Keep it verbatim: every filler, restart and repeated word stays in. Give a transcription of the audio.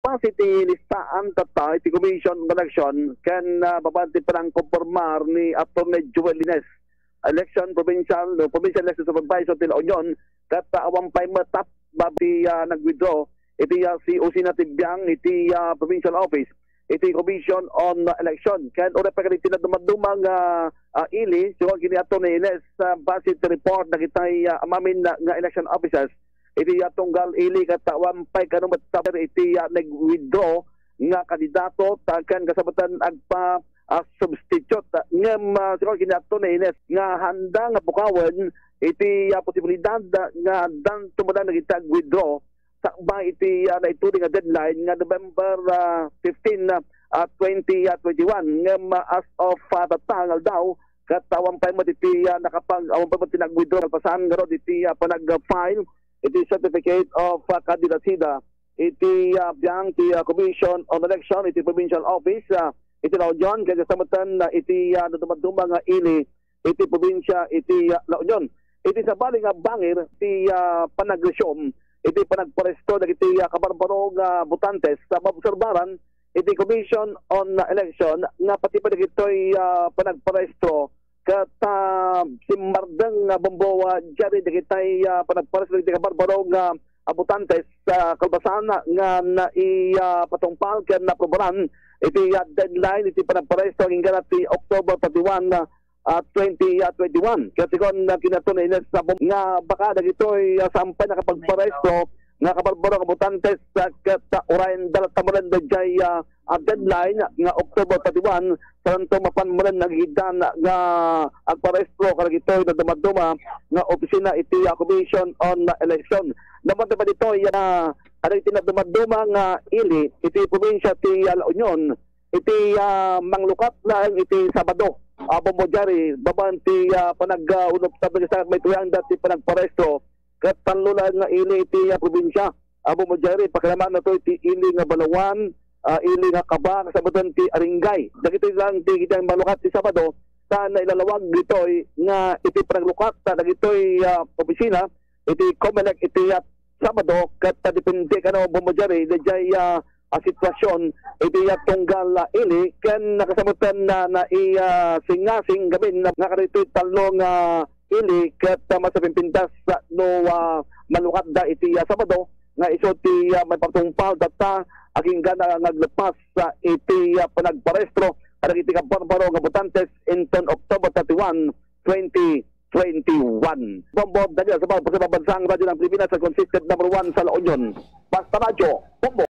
Iti listaan tatta iti Commission on Election ken, ah, babaen ti panangkonpormar ni Attorney Joel Lines, election provincial, no, provincial election supervisor ti La Union, ket, ah, awan pay met tapno ti, ah, nag-withdraw iti, ah, C O C na ti biang iti, ah, provincial office iti Commission on Election. Ken uray pay kadagiti nadumaduma nga, ah, ili, sigun ken ni Attorney Lines, ah, base ti report dagiti, ah, amin nga election officers, iti, ah, tunggal ili ket awan pay kano met tapno iti, ah, nag-withdraw nga kandidato ta ken kasapulan agpa, ah, substitute. Ngem, ah, sigun ken ni Attorney Lines nga handa nga pukawen iti, ah, posibilidad nga addanto met dagiti ag-withdraw sakbay iti, ah, naituding nga deadline nga November, ah, fifteen, ah, twenty, ah, twenty-one. Ngem, ah, as of, ah, tatta nga aldaw, ket awan pay met iti, ah, nakapag-, awan pay met ti nag-withdraw kalpasan ngarud iti, ah, panag-file iti certificate of, ah, candidacy da iti, ah, biang ti, ah, Commission on Election iti provincial office, ah, iti La Union, ken kasta met, ah, iti, ah, nadumaduma nga ili iti probinsia iti, ah, La Union. Iti sabali nga bangir ti, ah, panagresume iti panagparesto dagiti, ah, kabarbaro nga botantes, ah, maobserbaran iti Commission on Election nga pati pay dagitoy, ah, panagparesto ket, ah, simmardeng nga Bombo, ah, Jerry, dagiti, ah, panagparesto dagiti kabarbaro nga, ah, botantes, ah, kalpasan nga nai-, ah, patungpal ken naaprobaran iti, ah, deadline iti panagparesto agingga ti October thirty-one, ah, ah, twenty, ah, twenty-one. Ket sigun, ah, ken ni Attorney Lines nga bum-, nga baka dagitoy, ah, saan pay nakapagparesto nga kabarbaro nga botantes, ah, ket, ah, uray da latta manen daydiay, ah, ah, deadline nga October thirty-one, saanto mapan manen nga agigiddan nga agparesto kadagitoy nadumaduma nga opisina iti, ah, Commission on Election. Nabanti pay ditoy, ah, kadagiti nadumaduma nga ili iti probinsia ti, ah, La Union, iti, ah, manglukat laeng iti Sabado, ah, Bombo Jerry, babaen ti, ah, panag-, ah, unop tapno sa may tuyang dati panagparesto, ket tallo laeng nga ili iti, ah, probinsia. Ah, Bombo Jerry, pakilaman nato iti ili nga Balaoan, ah, ili nga Caba, kasapulan ti Aringay. Dagitoy lang ti, iti manglukat ti Sabado, ta nailalawag ditoy nga iti panaglukat ta dagitoy, ah, opisina, iti Comelec iti, ah, Sabado, ket, ah, depende kano, Bombo Jerry, daydiay, ah, ah, sitwasyon iti, ah, tunggal, ah, ili, ken nakasamutan na, na i, ah, singasing gamin na, nga kadagitoy tallo nga ili, ket, ah, masapimpintas, ah, no, ah, malukatda iti, ah, Sabado, nga isu ti, ah, maipatungpal tatta, agingga na nga aglepas, ah, iti, ah, panagparehistro kadagiti kabarbaro nga botantes inton October thirty-one, twenty twenty-one. Bombo Daniel sa Pagpasababag sa Radyo ng Pilipinas, sa consistent number one sa La Union. Basta Radyo, Bombo!